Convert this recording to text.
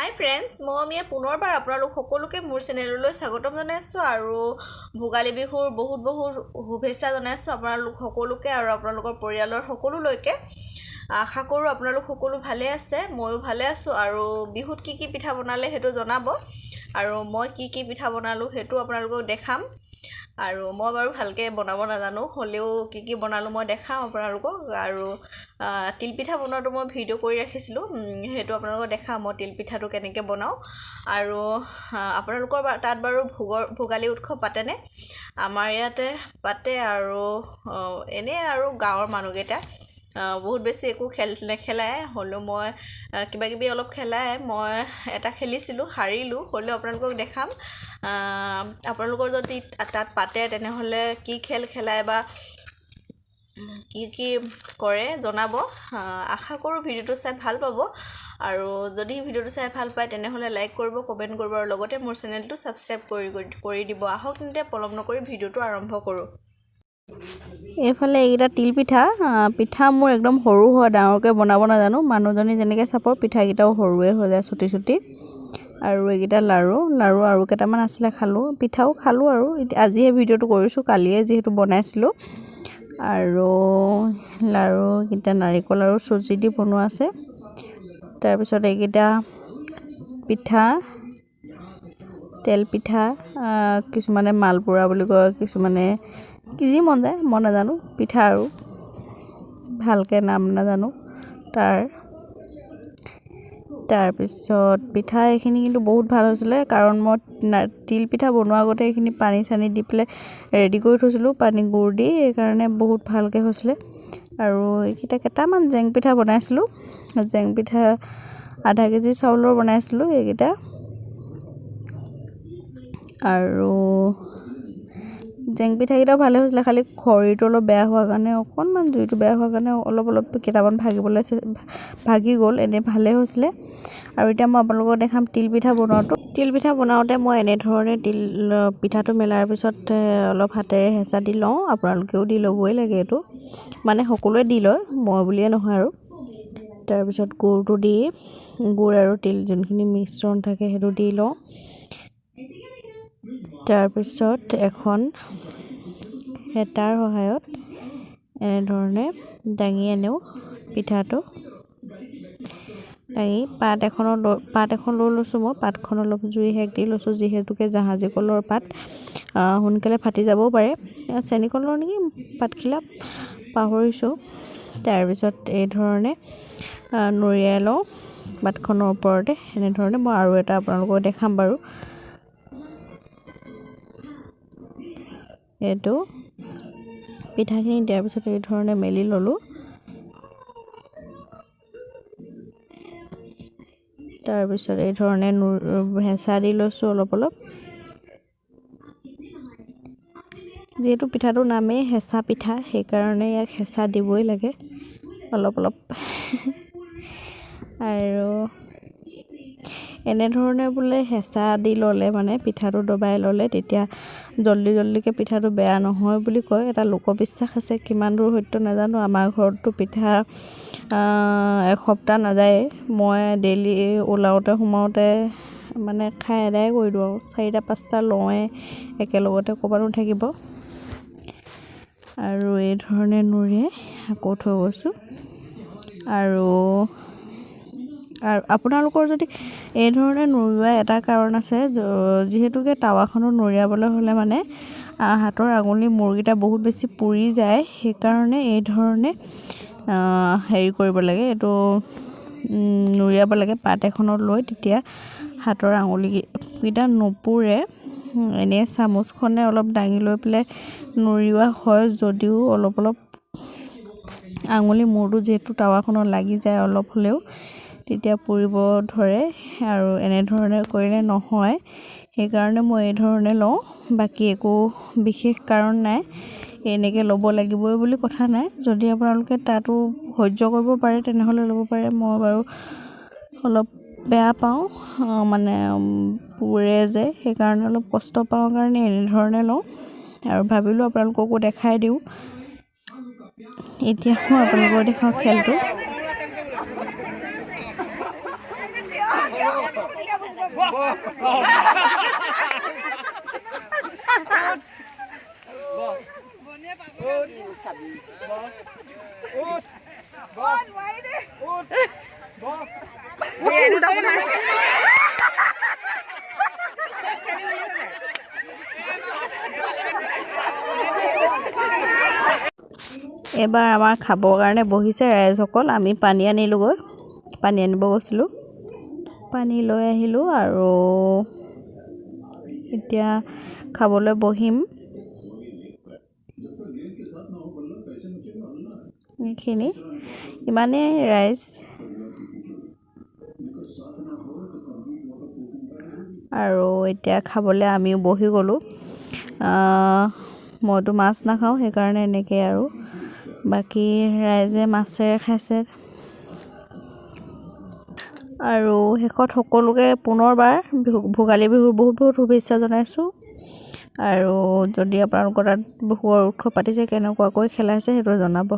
হাই friends, মই অমিয়া পুনৰবাৰ আপোনালোক সকলোকে মোৰ চেনেললৈ স্বাগতম জনাইছোঁ আৰু ভোগালী বিহুৰ বহুত বহুত শুভেচ্ছা জনাইছোঁ আপোনালোক সকলোকে আৰু আপোনালোকৰ পৰিয়ালৰ সকলোলৈকে। আশা কৰোঁ আপোনালোক সকলো ভালে আছে, ময়ো ভালে আছোঁ। আৰু বিহুত কি কি পিঠা বনালে সেইটো জনাব আৰু মই কি কি পিঠা বনালোঁ সেইটো আপোনালোকক দেখাম। আৰু মই বাৰু ভালকৈ বনাব নাজানো, হ'লেও কি কি বনালোঁ মই দেখাম আপোনালোকক। আৰু তিলপিঠা বনোৱাটো মই ভিডিঅ' কৰি ৰাখিছিলোঁ, সেইটো আপোনালোকক দেখাম মই তিলপিঠাটো কেনেকৈ বনাওঁ। আৰু আপোনালোকৰ তাত বাৰু ভোগালী উৎসৱ পাতেনে? আমাৰ ইয়াতে পাতে। আৰু এনেই আৰু গাঁৱৰ মানুহকেইটা বহুত বেছি একো খেল নেখেলাই, হ'লেও মই কিবা কিবি অলপ খেলাই। মই এটা খেলিছিলোঁ, হাৰিলোঁ, হ'লেও আপোনালোকক দেখাম। আপোনালোকৰ যদি তাত পাতে তেনেহ'লে কি খেল খেলায় বা কি কি কৰে জনাব। আশা কৰোঁ ভিডিঅ'টো চাই ভাল পাব। আৰু যদি ভিডিঅ'টো চাই ভাল পায় তেনেহ'লে লাইক কৰিব, কমেণ্ট কৰিব আৰু লগতে মোৰ চেনেলটো ছাবস্ক্ৰাইব কৰি কৰি দিব। আহক তেন্তে পলম নকৰি ভিডিঅ'টো আৰম্ভ কৰোঁ। এইফালে এইকেইটা তিলপিঠা। পিঠা মোৰ একদম সৰু হয়, ডাঙৰকৈ বনাব নাজানো। মানুহজনী যেনেকৈ চাপৰ, পিঠাকেইটাও সৰুৱে হৈ যায়, চুটি চুটি। আৰু এইকেইটা লাড়ু, লাড়ু আৰু কেইটামান আছিলে খালোঁ, পিঠাও খালোঁ। আৰু আজিহে ভিডিঅ'টো কৰিছোঁ, কালিয়ে যিহেতু বনাইছিলোঁ। আৰু লাড়ুকেইটা নাৰিকল আৰু চুজি দি বনোৱা আছে। তাৰপিছত এইকেইটা পিঠা তেল পিঠা, কিছুমানে মালপোৰা বুলি কয়, কিছুমানে কি যি মন যায়, মই নাজানো পিঠা আৰু ভালকৈ নাম নাজানো তাৰ। তাৰপিছত পিঠা এইখিনি কিন্তু বহুত ভাল হৈছিলে, কাৰণ মই তিল পিঠা বনোৱাৰ আগতে এইখিনি পানী চানী দি পেলাই ৰেডি কৰি থৈছিলোঁ, পানী গুৰ দি, সেইকাৰণে বহুত ভালকৈ হৈছিলে। আৰু এইকেইটা কেইটামান জেং পিঠা বনাইছিলোঁ। জেং পিঠা আধা কেজি চাউলৰ বনাইছিলোঁ এইকেইটা। আৰু জেং পিঠাকেইটাও ভালে হৈছিলে, খালি খৰিটো অলপ বেয়া হোৱাৰ কাৰণে, অকণমান জুইটো বেয়া হোৱাৰ কাৰণে অলপ অলপ কেইটামান ভাগিবলৈ ভাগি গ'ল, এনেই ভালেই হৈছিলে। আৰু এতিয়া মই আপোনালোকক দেখাম তিলপিঠা বনোৱাটো। তিলপিঠা বনাওঁতে মই এনেধৰণে তিল পিঠাটো মেলাৰ পিছত অলপ হাতেৰে হেঁচা দি লওঁ। আপোনালোকেও দি ল'বই লাগে এইটো, মানে সকলোৱে দি লয়, মই বুলিয়ে নহয়। আৰু তাৰপিছত গুৰটো দি, গুৰ আৰু তিল যোনখিনি মিশ্ৰণ থাকে সেইটো দি লওঁ। তাৰপিছত এখন হেতাৰ সহায়ত এনেধৰণে দাঙি আনো পিঠাটো। দাঙি পাত এখনত লৈ, পাত এখন লৈ লৈছোঁ মই। পাতখন অলপ জুই সেক দি লৈছোঁ, যিহেতুকে জাহাজী কলৰ পাত, সোনকালে ফাটি যাবও পাৰে। চেনী কলৰ নেকি পাতখিলা, পাহৰিছোঁ। তাৰপিছত এইধৰণে নুৰিয়াই লওঁ পাতখনৰ ওপৰতে এনেধৰণে। মই আৰু এটা আপোনালোকক দেখাম বাৰু। এইটো পিঠাখিনি দিয়াৰ পিছত এই ধৰণে মেলি ল'লোঁ। তাৰপিছত এই ধৰণে হেঁচা দি লৈছোঁ অলপ অলপ। যিহেতু পিঠাটোৰ নামেই হেঁচা পিঠা, সেইকাৰণে ইয়াক হেঁচা দিবই লাগে অলপ অলপ। আৰু এনেধৰণে বোলে হেঁচা দি ল'লে, মানে পিঠাটো দবাই ল'লে তেতিয়া জল্দি জল্দিকৈ পিঠাটো বেয়া নহয় বুলি কয়, এটা লোকবিশ্বাস আছে। কিমান দূৰ সত্য নাজানো। আমাৰ ঘৰততো পিঠা এসপ্তাহ নাযায়ে। মই ডেইলি ওলাওঁতে সোমাওঁতে মানে খাই আদায় কৰি দিওঁ আৰু চাৰিটা পাঁচটা লওঁৱে একেলগতে, ক'ৰবাতো থাকিব। আৰু এই ধৰণে নুৰিয়াই আকৌ থৈ গৈছোঁ। আৰু আপোনালোকৰ যদি এইধৰণে নুৰিওৱা এটা কাৰণ আছে, যিহেতুকে টাৱাখনত নুৰিয়াবলৈ হ'লে মানে হাতৰ আঙুলি মূৰকেইটা বহুত বেছি পুৰি যায়, সেইকাৰণে এইধৰণে হেৰি কৰিব লাগে, এইটো নুৰিয়াব লাগে পাত এখনত লৈ, তেতিয়া হাতৰ আঙুলিকেইটা নুপুৰে। এনেই চামুচখনে অলপ দাঙি লৈ পেলাই নুৰিওৱা হয় যদিও অলপ অলপ আঙুলি মূৰটো যিহেতু টাৱাখনত লাগি যায় অলপ হ'লেও, তেতিয়া পুৰিব ধৰে। আৰু এনেধৰণে কৰিলে নহয়, সেইকাৰণে মই এইধৰণে লওঁ। বাকী একো বিশেষ কাৰণ নাই, এনেকৈ ল'ব লাগিবই বুলি কথা নাই। যদি আপোনালোকে তাতো সহ্য কৰিব পাৰে তেনেহ'লে ল'ব পাৰে। মই বাৰু অলপ বেয়া পাওঁ, মানে পুৰে যে, সেইকাৰণে অলপ কষ্ট পাওঁ কাৰণে এনেধৰণে লওঁ। আৰু ভাবিলোঁ আপোনালোককো দেখাই দিওঁ। এতিয়া মই আপোনালোকক দেখাওঁ খেলটো। এইবাৰ আমাৰ খাবৰ কাৰণে বহিছে ৰাইজসকল। আমি পানী আনিলোগৈ, পানী আনিব গৈছিলোঁ, পানী লৈ আহিলোঁ আৰু এতিয়া খাবলৈ বহিম। এইখিনি ইমানেই ৰাইজ। আৰু এতিয়া খাবলৈ আমিও বহি গ'লোঁ। মইতো মাছ নাখাওঁ, সেইকাৰণে এনেকৈ আৰু বাকী ৰাইজে মাছেৰে খাইছে। আৰু শেষত সকলোকে পুনৰবাৰ বিহু, ভোগালী বিহুৰ বহুত বহুত শুভেচ্ছা জনাইছোঁ। আৰু যদি আপোনালোকৰ তাত বিহুৰ উৎসৱ পাতিছে, কেনেকুৱাকৈ খেলাইছে সেইটো জনাব।